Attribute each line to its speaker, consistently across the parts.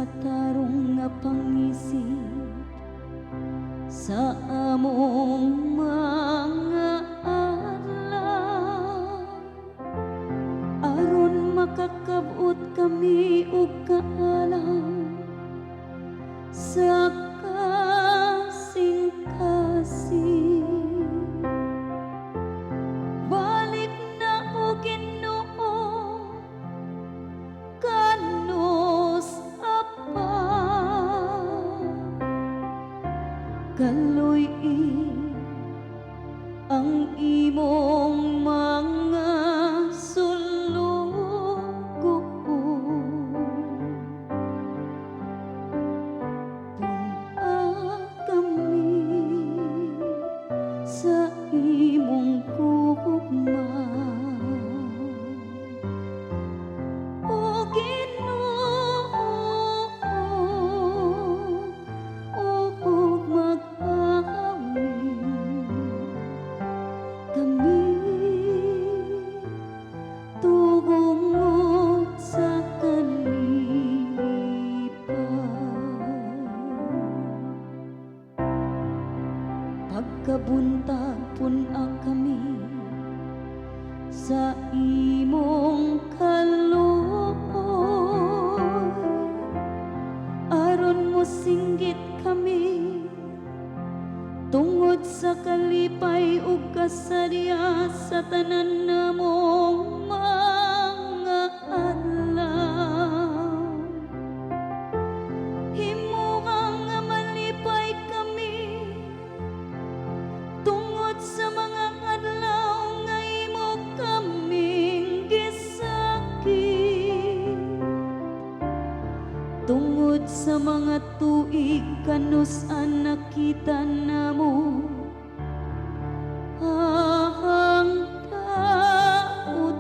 Speaker 1: Matarong nga pangisip sa among mga adlaw, aron makakab-ot kami og kaalam sa kasing-kasing. Balik na, o Ginoo, kanus apa. Kaluy-i ang imong mga sulugoon. Pun-a kami sa imong gugma. O Ginoo, ug mag-awit kami tungod sa kalipay. Pagkabuntag, pun-a kami sa imong kaluoy, aron mo singgit kami tungod sa kalipay ug kasadya sa tanan namong mga adlaw. Himoa nga malipay kami tungod sa mga adlaw nga imo kaming gisakit, tungod sa mga tuig kanus-an nakita namo ang dautan.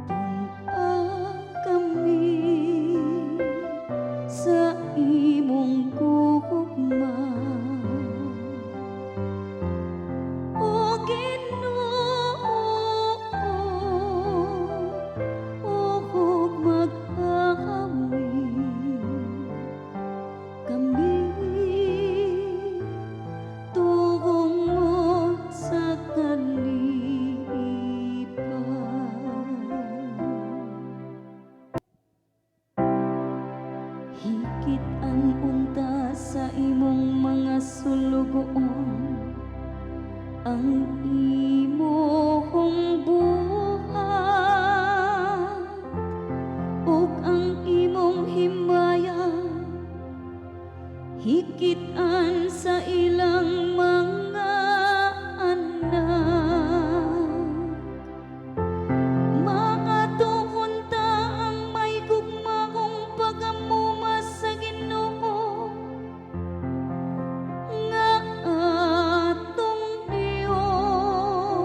Speaker 1: Pun-a kami sa imong gugma. O Ginoo, ug mag-awit kami tungod sa kalipay. Hikit-an unta sa imong mga sulugoon ang imong buhat ug ang imong himaya hikit-an sa ilang mga anak. Maadto unta ang may gugma kung pagamuma sa Ginoo nga atong Dios.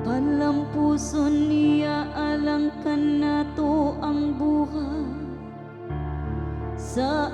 Speaker 1: Palampuson niya alang kanato ang buhat sa